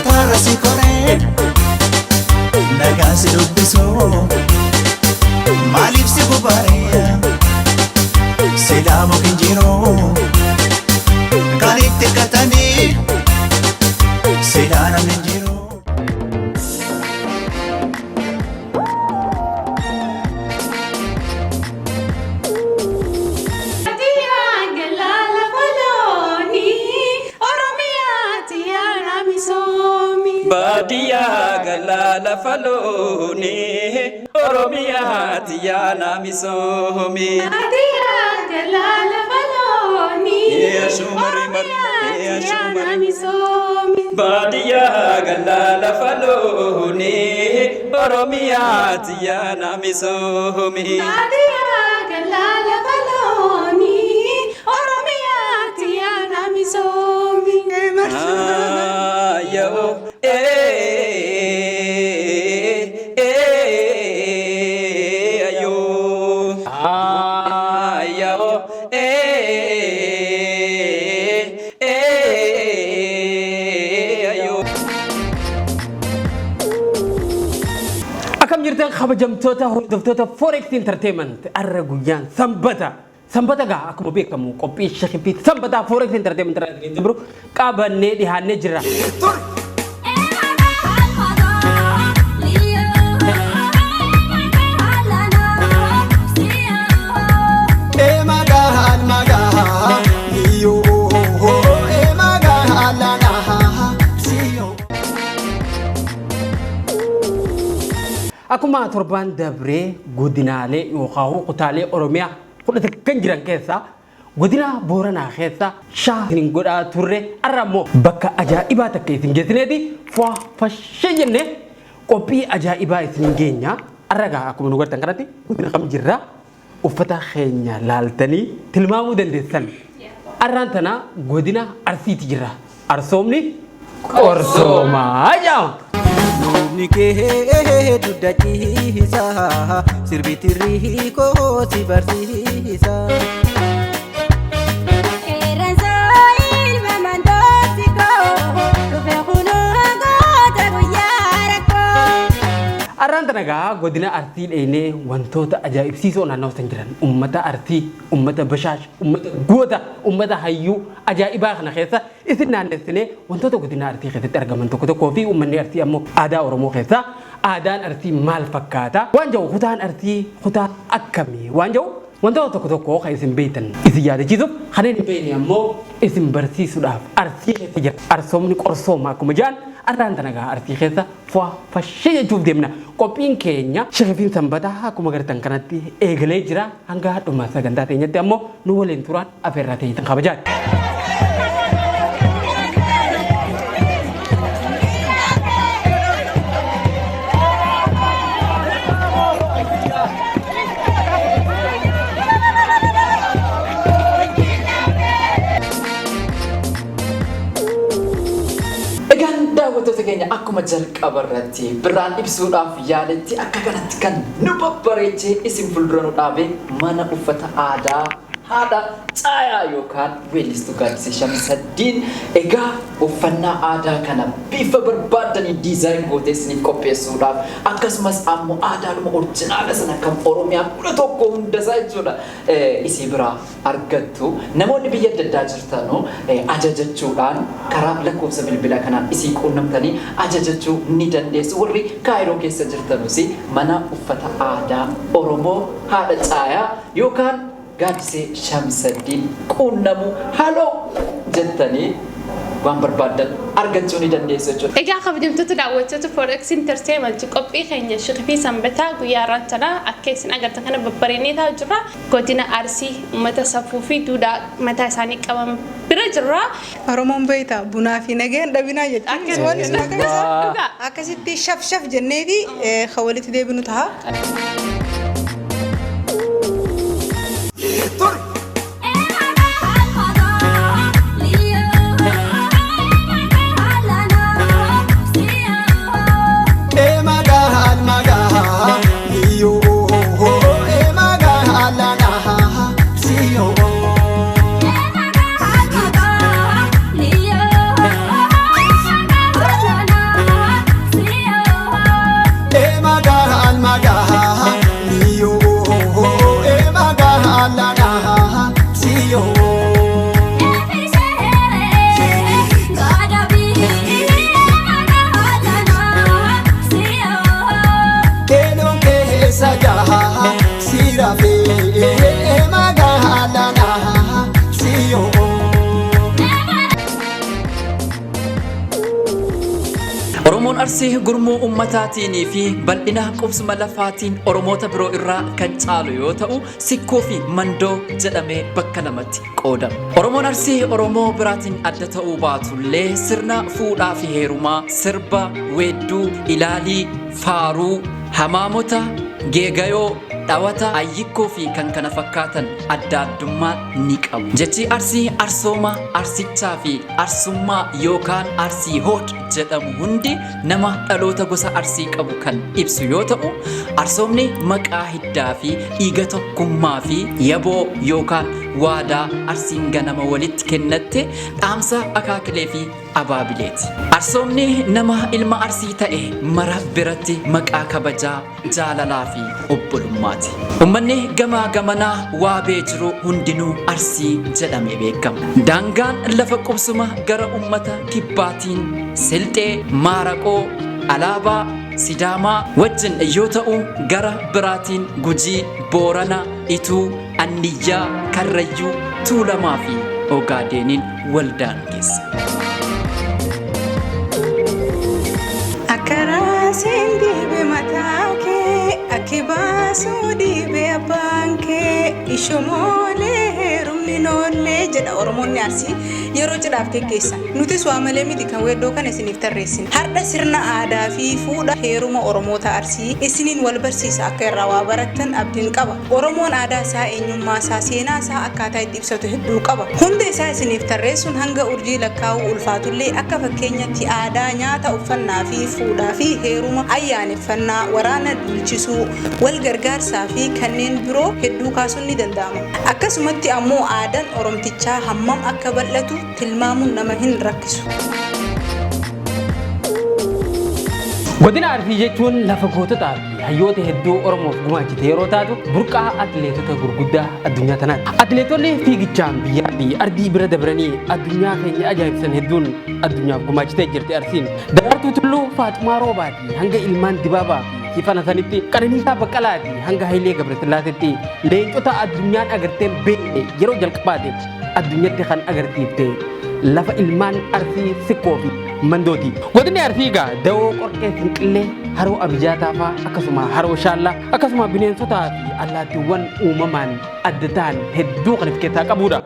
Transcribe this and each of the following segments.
Mataarra si koree nagaan si dubbisuu maaliif si gubaaree silaa mukin jiru kan itti katanii silaa namni hin jiru. Baadiyyaa galaa lafa loonii Oromiyaati yaana misoomi. Baadiyyaa galaa lafa loonii Oromiyaati yaana misoomi. Baadiyyaa galaa lafa loonii Oromiyaati yaana misoomi. Baadiyyaa galaa lafa loonii Oromiyaati yaana misoomi. Yoo ayo ayo ayo. Akkam jirtan kabajamtoota hordoftoota Forex Entertainment arra guyyaan sanbata. Sanbata gaa akkuma beekamu qophii shakifii sanbataa Forex Entertainment irraa isiniin dabru qabannee dhiyaannee jirra. Magaal magaal yoo magaal lanaa siyoo. Akkuma torbaan dabree godinaalee yookaan kutaalee Oromiyaa 10 kan jiran keessaa godina Booranaa keessa shaa isin godhaa turre har'a immoo bakka ajaa'ibaa takka isin geessineeti fu'aa fashee jennee qophii ajaa'ibaa isin geenya. Har'a gaa akkuma nu gartan kanatti godina kam jirra uffata keenya laaltanii tilmaamuu dandeessan. Har'aan tana godina Arsiiti jirra. Arsoomni qorsoomaa jedhama. Lubni kee dugda ciisa sirbitirri koo si barsiisa. Har'aan tana gaa godina Arsii dheenee wantoota ajaa'ibsiisoo naannoo san jiran uummata Arsii, uummata Bashaash, uummata Goota, uummata Hayyuu ajaa'ibaa kana keessa isin naannessinee wantoota godina Arsii keessatti argaman tokko tokkoo fi uummanni Arsii ammoo aadaa Oromoo keessaa aadaan Arsii maal fakkaata waan jedhu kutaan Arsii kutaa akkamii waan jedhu wantoota tokko tokko kan isin beektan isin yaadachiisuuf kanneen hin beekne ammoo isin barsiisuudhaaf Arsii keessa jira. Arsoomni qorsooma akkuma jedhan har'aan tana gaa Arsii keessa fu'aa fashee jechuuf deemna. Qophiin keenya shakifiin sanbataa akkuma gartan kanatti eegalee jira. Hanga dhuma sagantaa teenyatti ammoo nu waliin turaan afeerraa ta'e kabajaati. Egaan daawwattoota keenya akkuma jalqaba irratti birraan ibsuudhaaf yaaletti akka kanatti kan nu babbareechee isin fuuldura nu dhaabe mana uffata aadaa haadha caayaa yookaan weellistuu Gaaddisee Shamsaddiin. Egaa uffannaa aadaa kana bifa barbaaddanii design gootee isiniif qopheessuudhaaf akkasumas ammoo aadaadhuma orjinaala sana kan Oromiyaa 11 hundasaa jechuudha isii biraa argattu. Namoonni biyya adda addaa jirtanu ajajachuudhaan karaa lakkoofsa bilbilaa kanaan isii quunnamtanii ajajachuu ni dandeessu. Warri Kaayiroo keessa jirtanus mana uffata aadaa Oromoo haadha caayaa yookaan Gaaddisee Shamsaddiin quunnamu haloo jettanii waan barbaaddan argachuu ni dandeessu jechuudha. Egaa kabajamtoota daawwattoota Forex Entertainment qophii keenya shakifii sanbataa guyyaa har'aan tanaa akka isin agartan kana babbareennee taa'u jirra. Godina Arsii uummata safuu fi duudhaa mataa isaanii qaban bira jirra. Oromoon beektaa bunaa fi nageen dhabinaa jechuudha. Dhugaa. Akkasitti shaf shaf jenneeti kan walitti deebinu ta'a. Magaal magaal yoo magaal lanaa siyoo. Oromoon Arsii gurmuu uummataatiin fi bal'ina qubsuma lafaatiin Oromoota biroo irraa kan caalu yoo ta'u, Sikkoo fi Mandoo jedhamee bakka lamatti qoodama. Oromoon Arsii Oromoo biraatiin adda ta'uu baatullee sirna fuudhaa fi heerumaa, sirba, weedduu, ilaalii, faaruu, hamaamota, geegayoo, dhawata, ayyikkoo fi kan kana fakkaatan adda addummaa ni qabu. Jechi Arsii Arsooma, Arsichaa fi Arsummaa yookaan Arsii Hood jedhamu hundi nama dhaloota gosa Arsii qabu kan ibsu yoo ta'u, Arsoomni maqaa hiddaa fi dhiiga tokkummaa fi yaboo yookaan waadaa Arsiin ganama walitti kennatte dhaamsa akaakilee fi abaabileeti. Arsoomni nama ilma Arsii ta'e mara biratti maqaa kabajaa, jaalalaa fi obbolummaati. Uummanni gamaa gamanaa waabee jiru hundinuu Arsii jedhamee beekama. Daangaan lafa qubsuma gara uummata kibbaatiin Silxee, Maaraqoo, Alaabaa, Sidaamaa wajjin yoo ta'u gara biraatiin Gujii, Boorana, Ituu, Anniyyaa, Karrayyuu, Tuulamaa fi Ogaadeeniin wal daangeessa. Akka raaseen dhiibe mataa kee, akki baasuu dhiibe abbaan kee, ishomoolee heerumni noollee jedha Oromoonni Arsii yeroo cidhaaf geggeessan. Nutis waa malee miti kan weeddoo kana isiniif tarreessine. Har'a sirna aadaa fi fuudha heeruma Oromoota Arsii isiniin wal barsiisa akka irraa waa barattan abdiin qaba. Oromoon aadaa isaa, eenyummaa isaa, seenaa isaa akkaataa itti ibsatu hedduu qaba. Hunda isaa isiniif tarreessuun hanga urjii lakkaa'uu ulfaatullee akka fakkeenyatti aadaa nyaata uffannaa fi fuudhaa fi heeruma, ayyaaneffannaa, waraana duulchisuu, wal gargaarsaa fi kanneen biroo hedduu kaasuun ni danda'ama. Akkasumatti ammoo aadaan Oromtichaa hammam akka bal'atu tilmaamuun nama hin rakkisu. Godina Arsii jechuun lafa goototaa fi hayyoota hedduu Oromoof gumaachite yeroo taatu burqaa atileetota gurguddaa addunyaa tanaati. Atileetonni fiigichaan biyyaa fi ardii bira dabranii addunyaa keenya ajaa'ibsan hedduun addunyaaf gumaachitee jirti Arsiin. Daraartuu Tulluu, Faaxumaa Roobaatii hanga ilmaan Dibaabaa fi Sifan Hasanitti, Qananiisaa Baqqalaatii hanga Hayilee Gabrasillaaseetti leencota addunyaan agarteen beekne yeroo jalqabaatiif addunyatti kan agarsiifte lafa ilmaan Arsii Sikkoo fi Mandooti. Godinni Arsii egaa dawoo qorqee Finqillee, haroo Abijaataa fa'aa akkasuma haroo Shaallaa akkasuma bineensotaa fi allaattiiwwan uumamaan adda ta'an hedduu kan of keessaa qabudha.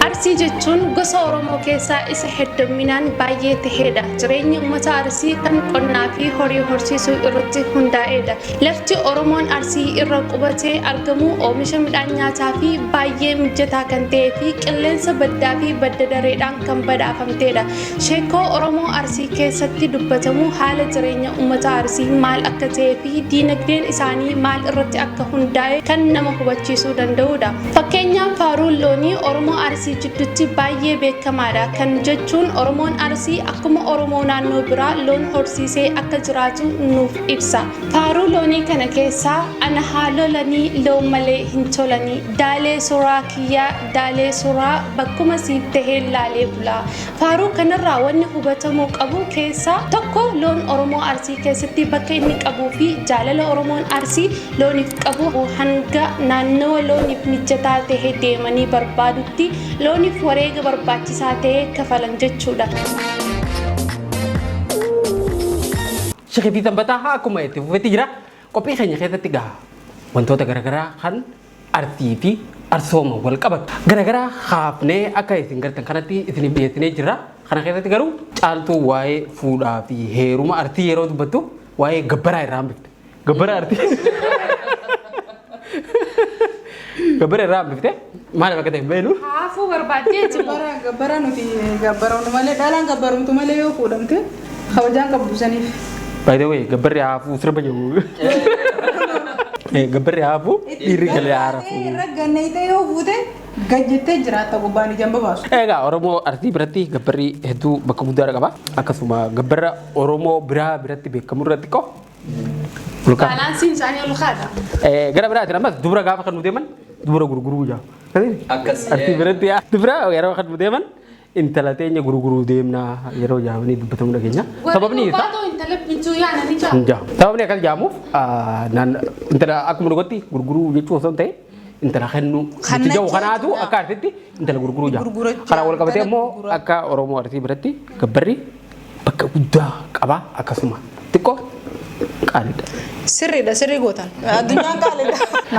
Arsii jechuun gosa Oromoo keessaa isa hedduminaan baay'ee ta'edha. Jireenyi uummata Arsii kan qonnaa fi horii horsiisuu irratti hundaa'edha. Lafti Oromoon Arsii irra qubatee argamu oomisha midhaan nyaataa fi baay'ee mijataa kan ta'ee fi qilleensa baddaa fi badda dareedhaan kan badhaafamtedha. Sheekoo Oromoo Arsii keessatti dubbatamu haala jireenya uummata Arsii maal akka ta'ee fi diinagdeen isaanii maal irratti akka hundaa'e kan nama hubachiisuu danda'udha. Fakkeenyaaf faaruun loonii Oromoo Arsii jidduutti baay'ee beekamaadha. Kan jechuun Oromoon Arsii akkuma Oromoo naannoo biraa loon horsiisee akka jiraatu nuuf ibsa. Faaruu loonii kana keessaa ana haa lolanii loon malee hin tolanii daalee suuraa kiyyaa daalee suuraa bakkuma siif tahee laalee bulaa. Faaruu kanarraa wanni hubatamuu qabu keessaa tokko loon Oromoo Arsii keessatti bakka inni qabuu fi jaalala Oromoon Arsii looniif qabu hanga naannawa looniif mijataa ta'e deemanii barbaadutti looniif wareega barbaachisaa ta'e kafalan jechuudha. Shikii fi Sanbataa haa akkuma itti fufetti jira. Qophii keenya keessatti gaa wantoota garaagaraa kan Arsii fi arsooma wal qabatu garaagaraa kaafnee akka isin gartan kanatti isiniif dhiyeessinee jirra. Kana keessatti garuu Caaltuu waa'ee fuudhaa fi heeruma Arsii yeroo dubbattu waa'ee gabbaraa irraa hambifte. Gabbara Arsii. Gabbara irraa hambifte maaliif akka ta'e hin beeknu. Haafuu barbaaddeeti moo? Gabbara gabbara nuti gabbaramnu malee dhalaan gabbaramtu malee yoo fuudhamte kabajaan qabdu saniif. By the way, gabbarri haafuu sirba jedhu. Gabbarri haafuu dhiirri galee haarafu. Irra ganneeytee yoo fuute gad jettee jiraatta gubbaan ijaan babaasu. Egaa Oromoo Arsii biratti gabbarri hedduu bakka guddaa qaba. Akkasuma gabbarra Oromoo biraa biratti beekamu irratti xiqqoo olka'a. Baalaansiin isaanii ol kaadha. Gara biraatiin ammas dubra gaafa kan nu deeman dubra gurguruu jaa. Akkas. Arsii biratti dubra yeroo kan nu deeman intala teenya gurguruu deemna yeroo jaamanii dubbatamu dhageenya. Sababni isaa Baatoo intala bituu yaana ni jaa. hin jaamu. Sababni akkas jaamuuf intala akkuma dhugatti gurguruu jechuu osoo hin ta'in Intala kennuu. Kan Itti jahu kanaatu jechuudha. Akka Arsiitti intala gurguruu jaa. Gurgurachuu, Karaa wal qabatee intala immoo gurguraa. Akka Oromoo Arsii biratti gabbarri bakka guddaa qaba, akkasuma xiqqoo qaaliidha. Sirriidha, sirrii gootan. Addunyaan qaaliidha.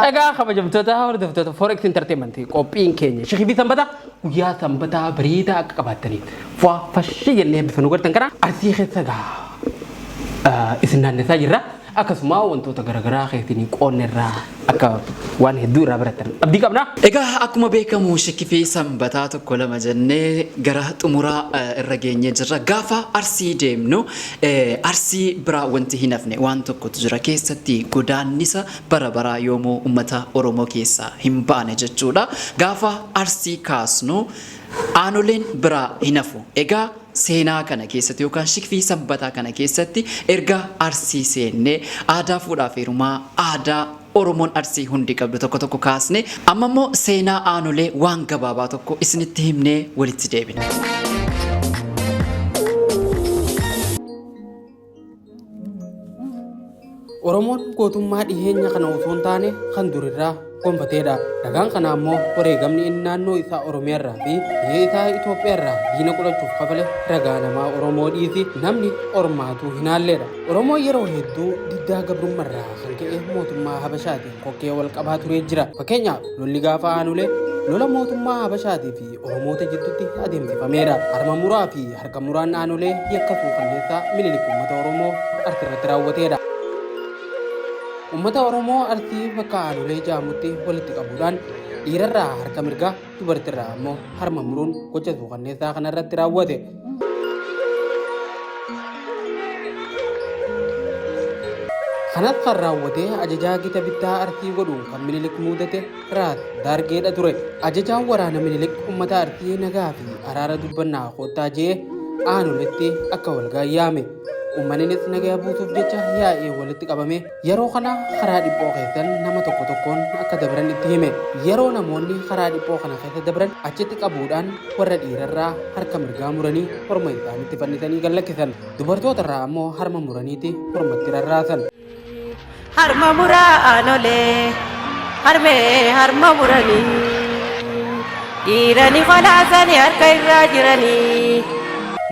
Egaa kabajamtoota hordoftoota Forex Entertainment, qophiin keenya Shikii fi Sanbataa guyyaa Sanbataa bareedaa akka qabaattaniif fu'aa fashii jennee bifa nu gartan kana Arsii keessa gaa isin naannessaa jirra. Akkasuma wantoota garaagaraa keessanii qoonna irraa akka waan hedduu irraa baratan abdii qabna. Egaa akkuma beekamu Shikii fi Sanbataa tokko lama jennee gara xumuraa irra geenyee jirra. Gaafa Arsii deemnu Arsii biraa wanti hin hafne waan tokkotu jira, keessatti godaannisa bara baraa yoomuu uummata Oromoo keessaa hin baane jechuudha. Gaafa Arsii kaasnu aanoleen biraa hin hafu. Egaa seenaa kana keessatti yookaan Shikii fi Sanbataa kana keessatti erga Arsii seennee aadaa fuudhaa fi heerumaa, aadaa Oromoon Arsii hundi qabdu tokko tokko kaasne, amma immoo seenaa aanolee waan gabaabaa tokko isinitti himnee walitti deebina. Oromoon gootummaa dhiheenya kana osoo hin taane kan durirraa gonfateedha. Ragaan kana ammoo wareegamni inni naannoo isaa Oromiyaarraa fi biyya isaa Itoophiyaarraa diina qolachuuf kafale ragaa namaa Oromoo dhiisi namni ormaatuu hin haalleedha. Oromoon yeroo hedduu diddaa gabrummaarraa kan ka'e mootummaa Habashaatiin kokkee wal qabaa turee jira. Fakkeenyaaf, lolli gaafa Aanolee lola mootummaa Habashaatii fi Oromoota jidduutti adeemsifameedha. Harma muraa fi harka muraan Aanolee yakka suukanneessaa Minilik uummata Oromoo Arsii raawwateedha. Uummata Oromoo Arsii bakka Aanolee jaamutti walitti qabuudhaan dhiirarraa harka mirgaa, dubartirraa ammoo harma muruun gocha suukanneessaa kanarratti raawwate. Kanas kan raawwate ajajaa gita bittaa Arsii godhuun kan Minilik muudate Raas Daargeedha ture. Ajajaan waraana Minilik uummata Arsii nagaa fi araara dubbannaa koottaa jee Aanoletti akka walgaa yaame. Uummannis nagaa buusuuf jecha yaa'ee walitti qabame. Yeroo kana karaa dhiphoo keessan nama tokko tokkoon akka dabran itti hime. Yeroo namoonni karaa dhiphoo kana keessa dabran achitti qabuudhaan warra dhiirarraa harka mirgaa muranii morma isaanitti fannisanii gad lakkisan. Dubartootarraa ammoo harma muraniiti mormatti rarraasan. Harma muraa Aanolee, harmee harma muranii, dhiirani kolaasanii harka irraa jiranii.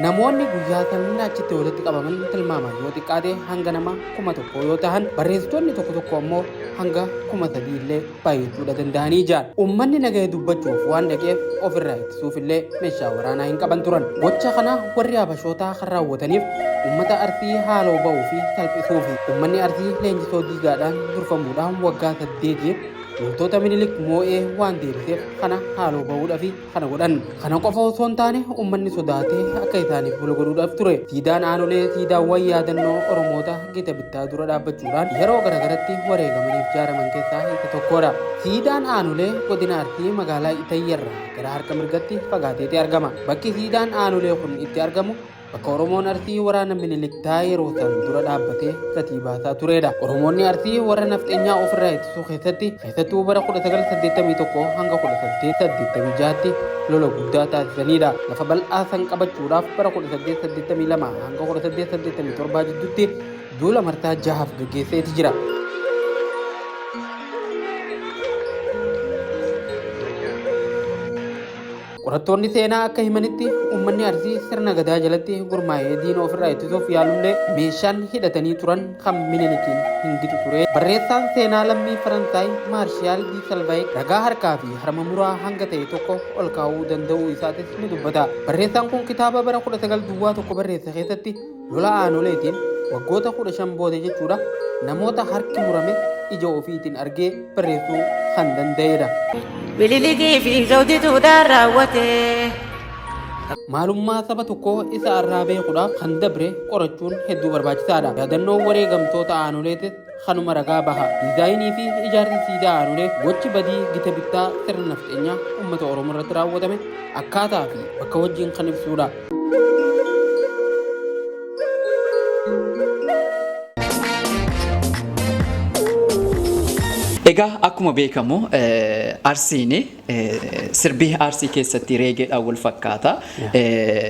Namoonni guyyaa sana achitti walitti qabaman tilmaaman yoo xiqqaate hanga nama 1000 yoo ta'an, barreessitoonni tokko tokko ammoo hanga 3000 illee baay'achuudha danda'anii jiran. Uummanni nagaya dubbachuuf waan dhaqeef ofirraa ittisuuf illee meeshaa waraanaa hin qaban turan. Gocha kana warri Habashootaa kan raawwataniif uummata Arsii haaloo ba'uu fi salphisuufi. Uummanni Arsii leenjisoo Diigaadhaan durfamuudhaan waggaa 8f loltoota Minilik moo'ee waan deebiseef kana haaloo ba'uudhaaf kana godhan. Kana qofa osoo hin taane uummanni sodaatee akka isaaniif bulu godhuudhaaf ture. Siidaan Aanolee siidaawwan yaadannoo Oromoota gita bittaa dura dhaabbachuudhaan yeroo garagaratti wareegamaniif ijaaraman keessaa isa tokkodha. Siidaan Aanolee godina Arsii magaalaa Itayyarraa gara harka mirgatti fagaateeti argama. Bakki siidaan Aanolee kun itti argamu bakka Oromoon Arsii waraana Minilik yeroo san dura dhaabbatee gatii baasaa turedha. Oromoonni Arsii warra nafxeenyaa ofirraa ittisuu keessatti, keessattuu bara 1981 hanga 1886tti lola guddaa taasisanidha. Lafa bal'aa san qabachuudhaaf bara 1882 hanga 1887 jidduutti duula marsaa jahaaf gaggeesseeti jira. Qorattoonni seenaa akka himanitti uummanni Arsii sirna gadaa jalatti gurmaa'ee diina ofirraa ittisuuf yaalullee meeshaan hidhatanii turan kan Minilikiin hin gitu ture. Barreessaan seenaa lammii Faransaay Maarshaal Di Salvaayik ragaa harkaa fi harma muraa hanga ta'e tokko ol kaa'uu danda'uu isaatis ni dubbata. Barreessaan kun kitaaba bara 1901 barreesse keessatti lola Aanoleetiin waggoota 15 booda jechuudha namoota harki murame ija ofiitiin argee barreessuu kan danda'edha. Minilikii fi Zawdituudhaan raawwate. Maalummaa saba tokkoo isa irraa beekuudhaaf kan dabre qorachuun hedduu barbaachisaadha. Yaadannoo wareegamtoota Aanoleetis kanuma ragaa baha. Diizaayinii fi ijaarsi siidaa Aanolee gochi badii gita bittaa sirna nafxeenyaa uummata Oromoo irratti raawwatame akkaataa fi bakka wajjin kan ibsudha. Egaa akkuma beekamu Arsiin sirbi Arsii keessatti reegeedhaan wal fakkaata.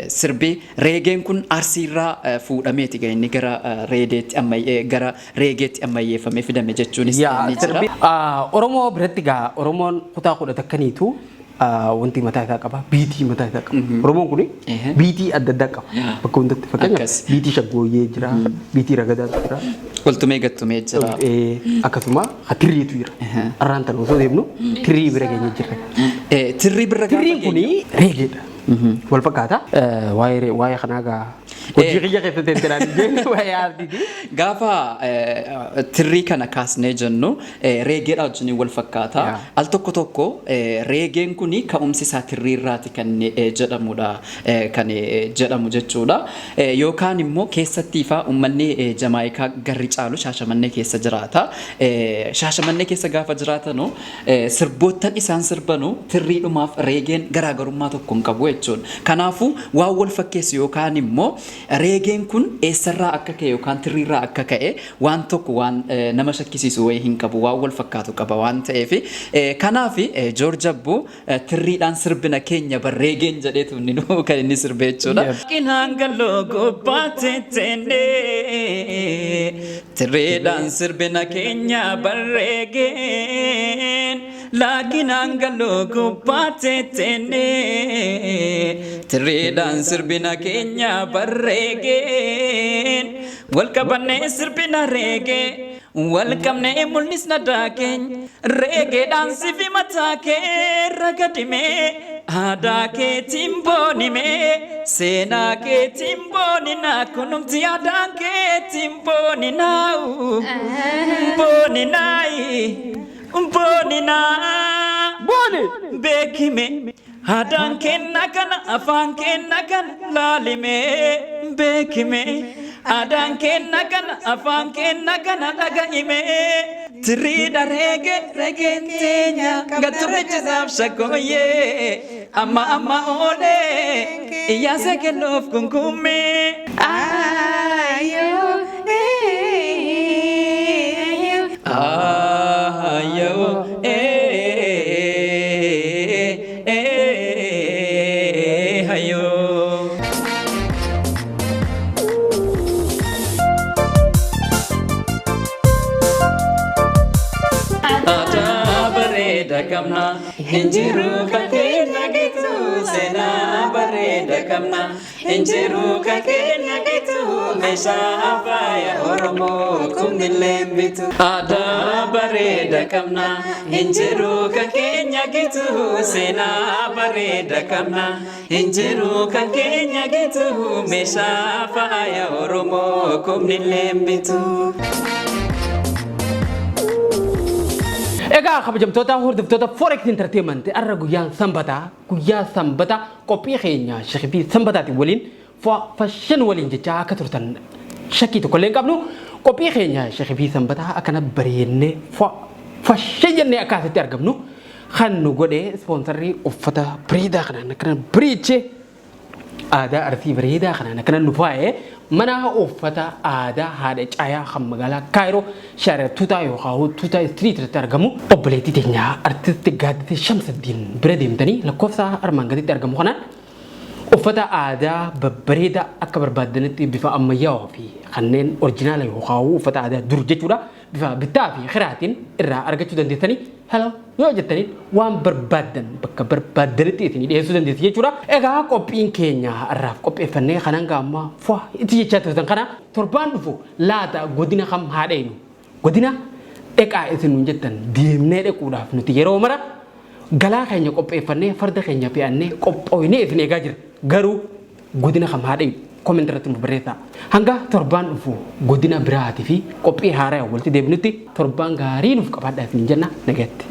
Sirbi reegeen kun Arsiirraa fuudhameeti kan inni gara reedeetti ammayyee gara reegeetti ammayyeeffamee fidame jechuunis ni jira. Oromoo biratti gaa Oromoon kutaa kudha takkaniitu wanti mataa isaa qaba, biitii mataa isaa qaba. Oromoon kun biitii adda addaa qaba. Bakka hundatti fakkeenyaaf biitii shaggooyyee jira, biitii ragadaatu jira. Waltumee gattumee jira. Akkasuma tirriitu jira. Arraan tan osoo deemnu tirrii bira geenye jirra. Tirrii bira gaafa Tirriin kun reegeedha. Wal fakkaata. Waa'ee kanaa gaa hojii kiyya keessatti hin jeen waa'ee aartiiti. Gaafa tirrii kana kaasnee jennu reegeedha wajjin wal fakkaata. Al tokko tokko reegeen kun ka'umsi isaa tirriirraati kan jedhamudha kan jedhamu jechuudha. Yookaan immoo keessatti ifaa uummanni Jamaayikaa garri caalu Shaashamannee keessa jiraata. Shaashamannee keessa gaafa jiraatanu sirboottan isaan sirbanu tirriidhumaaf reegeen garaagarummaa tokko hin qabu jechuudha. Kanaafuu waan wal fakkeessu yookaan immoo reegeen kun eessarraa akka ka'e yookaan tirriirraa akka ka'e waan tokko waan nama shakkisiisu wayii hin qabu, waan wal fakkaatu qaba waan ta'eef. Kanaaf Joorj Abbuu tirriidhaan sirbina keenya barreegeen jedheetu inni nu kan inni sirbe jechuudha. Qinaan galloo gubbaa tetteenee tirriidhaan sirbina keenya barreegeen laakinaan galloo gubbaa tetteenee tirriidhaan sirbina keenya barreegeen wal qabannee sirbina reegee wal qabnee mul'isna daakeenya reegeedhaan sifi mataa kee ragadimee aadaa keetiin boonimee seenaa keetiin booninaa kunumti aadaan keetiin booninaa booninaayi booninaa Booni! beekime aadaan kenna kana afaan kenna kana laalimee beekime aadaan kenna kana afaan kenna kana dhaga'ime tiriidha reege reegeen teenya gattumichisaaf shaggooyyee amma amma oolee iyyaasa kennuuf kunkummee. Ayo, Ayo, eh, ayo. Aadaa bareeda qabna, injiru kan keenya gitu. Seenaa bareeda qabna, injiru kan keenya gitu. Meeshaa faaya Oromoo kumnillee bitu. Aadaa bareeda qabna, injiru kan keenya gitu. Seenaa bareeda qabna, injiru kan keenya gitu. Meeshaa faaya Oromoo kumnillee bitu. Egaa kabajamtoota hordoftoota Forex Entertainment, arra guyyaan sanbataa, guyyaa sanbataa qophii keenya shakii sanbataatiin waliin fashan waliin jechaa akka turtan shakkii tokko illee hin qabnu. Qophii keenya shakii sanbataa akkana bareennee fashan jennee akka asitti argamnu kan nu godhe ispoonsarrii uffata bareedaa kanaan akkana bareechee aadaa Arsii bareedaa kanaan akkana nu faayee mana uffata aadaa haadha caayaa kan magaalaa Kaayiroo shaara Tuutaa yookaan Tuutaa Street irratti argamu obboleettii teenya artisti Gaaddisee Shamsaddiin bira deemtanii lakkoofsa armaan gaditti argamu kanaan uffata aadaa babbareedaa akka barbaaddanitti bifa ammayyaawaa fi kanneen orjinaala yookaan uffata aadaa dur jechuudha bifa bittaa fi kiraatiin irraa argachuu dandeessanii hello yoo jettaniin waan barbaaddan bakka barbaaddanitti isinii dhiyeessuu dandeessi jechuudha. Egaa qophiin keenya irraaf qopheeffannee kanan gaamma fu'a itti jechaa turtan kana torbaan dhufu laata godina kam haa dheenu, godina dheqaa isin nuun jettan deemnee dhequudhaaf nuti yeroo mara galaa keenya qopheeffannee farda keenya fe'annee qophooynee isin eegaa jira. Garuu godina kam haa dheenu comment irratti nu barreessaa. Hanga torbaan dhufu godina biraatii fi qophii haaraa walitti deebinutti torbaan gaarii nuuf qabaadhaa isin jenna, nagatti.